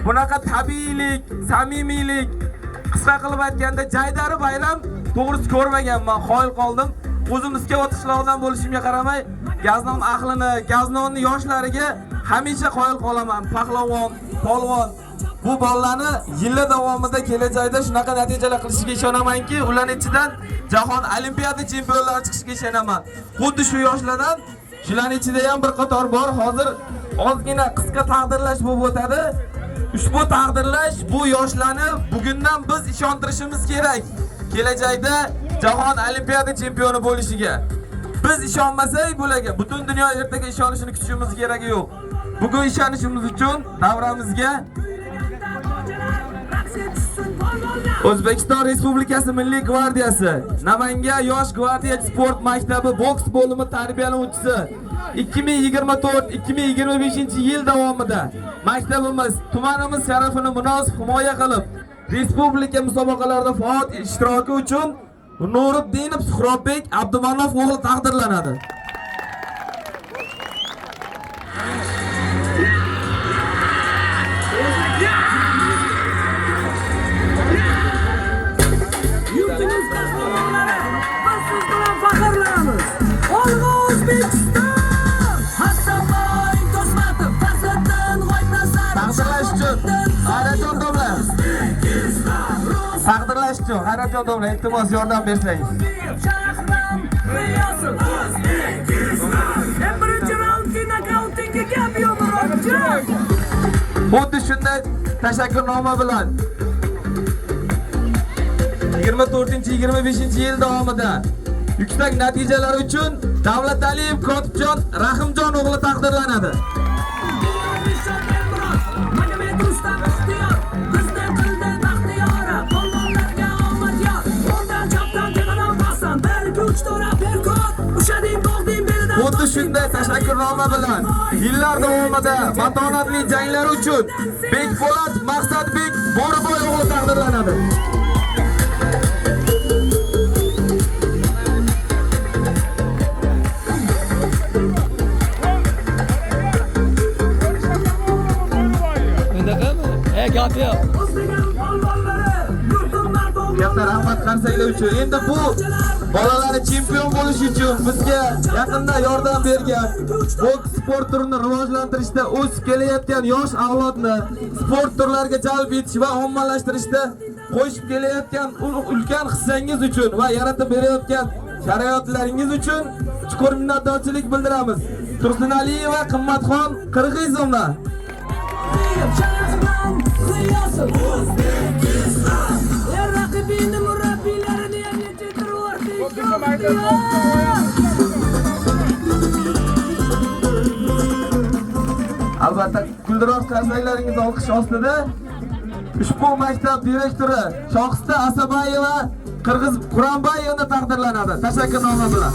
Bunaqa tabiiylik, samimiylik, qisqa qilib aytganda jaydari bayram to'g'risi ko'rmaganman, qoyil qoldim. O'zim Iskobod qishlog'idan bo'lishimga qaramay, Gaznon ahlini, Gaznonni yoshlariga hamisha qoyil qolaman. Pahlavon, polvon bu bolalarni yillar davomida kelajakda shunaqa natijalar qilishiga ishonamanki, ularning ichidan jahon olimpiada chempionlari chiqishiga ishonaman. Xuddi shu yoshlardan shularning ichida ham bir qator bor. Hozir ozgina qisqa taqdirlash bo'lib o'tadi. Ushbu taqdirlash bu yoshlarni bugundan biz ishontirishimiz kerak. Kelajakda jahon olimpiada chempioni bo'lishiga. Biz ishonmasak bularga butun dunyo ertaga ishonishini kutishimiz keragi yo'q. Bugun ishonishimiz uchun davramizga O'zbekiston Respublikasi Milliy gvardiyasi Namangan Yosh gvardiya sport maktabi boks bo'limi tarbiyalanuvchisi 2024-2025 yil davomida maktabimiz, tumanimiz sharafini munosib himoya qilib, respublika musobaqalarida faol ishtiroki uchun Nuriddinov Suhrobbek Abdumanov o'g'li taqdirlanadi. Yurtimiz qahramonlari, biz siz bilan faxrlanamiz. Olg'a O'zbekiston! Hasanboy Do'stmatov, Fazliddin G'oybnazarov. Taqdirlash uchun G'ayratjon domla. Taqdirlash uchun G'ayratjon domla, iltimos yordam bersangiz. Shahram G'iyosov. O'zbekiston! En birinchi raundki nokautingga gap yo'q, Murodjon. Xuddi shunday tashakkurnoma bilan 24-25 yil davomida yuksak natijalar uchun Davlataliyev Kotibjon Rahimjon o'g'li taqdirlanadi. Nishon Elmurod, Magomed Rustam Ixtiyor, bizni qildi baxtiyora, polvonlarga omad yor. O'ngdan chapdan tepadan bossan, bir kuch to'ra berkut, ushading bo'g'ding belidan. Xuddi shunday tashakkurnoma bilan yillar davomida matonatli janglar uchun Bekpo'lat Maqsadbek Bo'riboy o'g'li taqdirlanadi. Undaqami? E, gap yo'q. O'zbekiston polvonlari, yurtim mard o'g'lonlari. Katta rahmat qarsaklar uchun. Endi bu bolalarni chempion bo'lish uchun bizga yaqinda yordam bergan boks sport turini rivojlantirishda o'sib kelayotgan yosh avlodni sport turlariga jalb etish va ommalashtirishda qo'shib kelayotgan ulkan hissangiz uchun va yaratib berayotgan sharoitlaringiz uchun chuqur minnatdorchilik bildiramiz. Tursunaliyeva Qimmatxon Qirg'izovna. Shahram G'iyosov. O'zbekiston! Er raqibingni murabbiylarini ham yetishtirib yubording. Albatta guldiroq qarsaklaringiz olqish ostida ushbu maktab direktori Shohista Asabayeva Qirg'iz Quranbayevna taqdirlanadi. Tashakkurnoma bilan.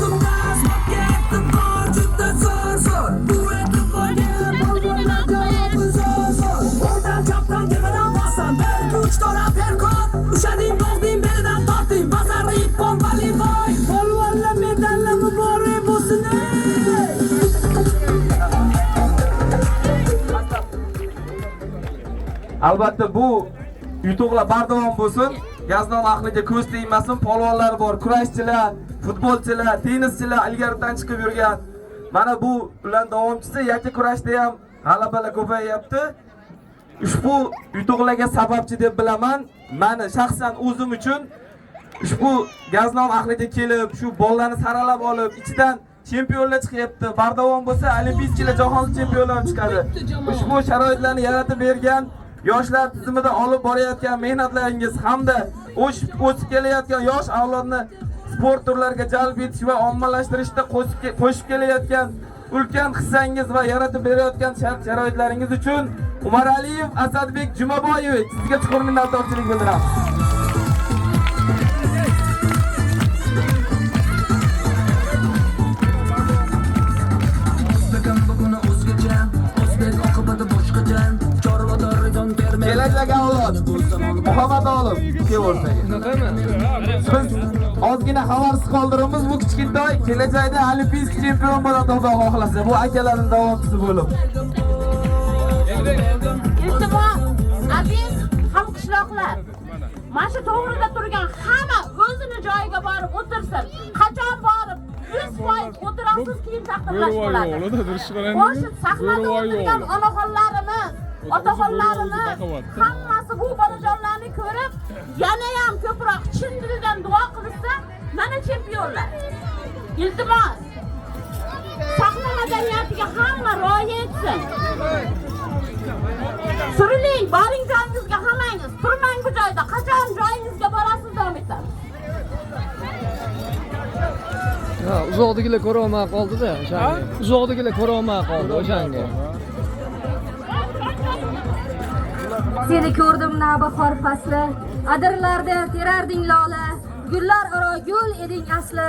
Juda zo'r zo'r, bu e'tiborga polvonlarga zo'r zo'r. O'ngdan chapdan tepadan bossan, bir kuch to'ra berkut, ushading bo'g'ding belidan torting, bazarli pompali voy. Polvonlar medallar muborak bo'lsin ey. Albatta bu yutuqlar bardavom bo'lsin. Gaznon ahliga ko'z tegmasin. Polvonlar bor, kurashchilar, futbolchilar, tennischilar ilgaridan chiqib yurgan. Mana bu ular davomchisi yakka kurashda ham g'alabalar ko'payyapti. Ushbu yutuqlarga sababchi deb bilaman. Mani shaxsan o'zim uchun ushbu Gaznom ahliga kelib, shu bolalarni saralab olib, ichidan chempionlar chiqyapti. Bardavom bo'lsa, olimpiyskilar, jahon chempionlari chiqadi. Ushbu sharoitlarni yaratib bergan yoshlar tizimida olib borayotgan mehnatlaringiz hamda o'sib kelayotgan yosh avlodni sport turlariga jalb etish va ommalashtirishda qo'shib kelayotgan ulkan hissangiz va yaratib berayotgan shart sharoitlaringiz uchun Umaraliyev Asadbek Jumaboyevich sizga chuqur minnatdorchilik bildiramiz. O'zbekam buguni o'zgacha, o'zbek oqibati boshqacha. Chorvador fermer. Kelajak avlod Muhammad Olim kelib. Biz ozgina xabarsiz qoldiramiz bu kichkintoy kelajakda olimpiyskiy chempion bo'ladi Xudo xohlasa. Bu akalarning davomchisi bo'lib. Iltimos. Mana shu to'g'rida turgan hamma o'zini joyiga borib o'tirsin. Qachon borib 100% o'tirasiz, keyin taqdirlash bo'ladi. Xo'sh, sahnada o'tirgan onaxonlarimiz, otaxonlarimiz hammasi bu bolajonlarni ko'rib, yana ham ko'proq chin dildan duo qilsa, mana chempionlar. Iltimos, sahna madaniyatiga hamma rioya etsin. Suriling, boring joyingizga hammangiz. Turmang bu joyda. Qachon joyingizga borasiz, davom etamiz. Ha, uzoqdagilar ko'ra olmay qoldi-da o'shanga. Uzoqdagilar ko'ra olmay qoldi o'shanga. Seni ko'rdim navbahor fasli, adirlarda terarding lola, gullar aro gul eding asli,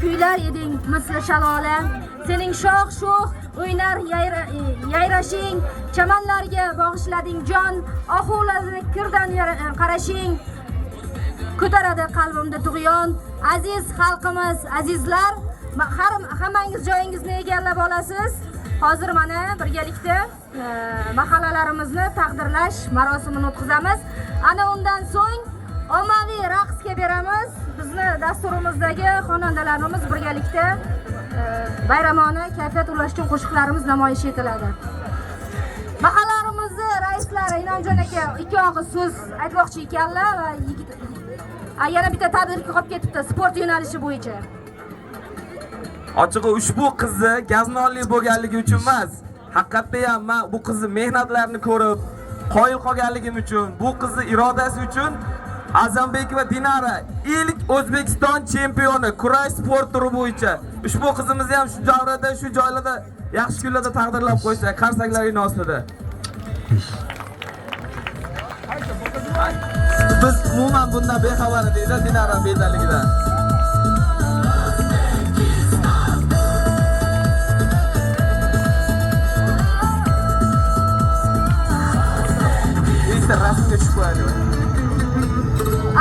kuylar eding misli shalola. Sening shox sho'x o'ynar yayrashing, chamanlarga bag'ishlading jon, ohularni kirdan qarashing, ko'taradi qalbimda tug'yon. Aziz xalqimiz, azizlar, hammangiz joyingizni egallab olasiz. Hozir mana birgalikda mahallalarimizni taqdirlash marosimini o'tkazamiz. Ana undan so'ng ommaviy raqsga beramiz. Bizni dasturimizdagi xonandalarimiz birgalikda bayramona kayfiyat ulash uchun qo'shiqlarimiz namoyish etiladi. Mahallalarimizni raislari Inomjon aka ikki og'iz so'z aytmoqchi ekanlar va yigit yana bitta tabrik qolib ketibdi sport yo'nalishi bo'yicha. Ochig'i, ushbu qizni gaznonlik bo'lganligi uchun emas, haqiqatda ham men bu qizni mehnatlarini ko'rib qoyil qolganligim uchun, bu qizni irodasi uchun Azambekova Dinara ilk O'zbekiston chempioni kurash sport turi bo'yicha. Ushbu qizimizni ham shu davrada, shu joylarda, yaxshi kunlarda taqdirlab qo'ysak, qarsaklaringni ostida. Biz umuman bundan bexabar edik Dinara bezaligidan. Bitta rasmga tushib qo'yaylik.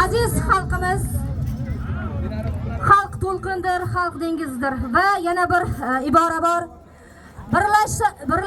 Aziz xalqimiz, xalq to'lqindir, xalq dengizdir va yana bir ibora bor. Birlashsa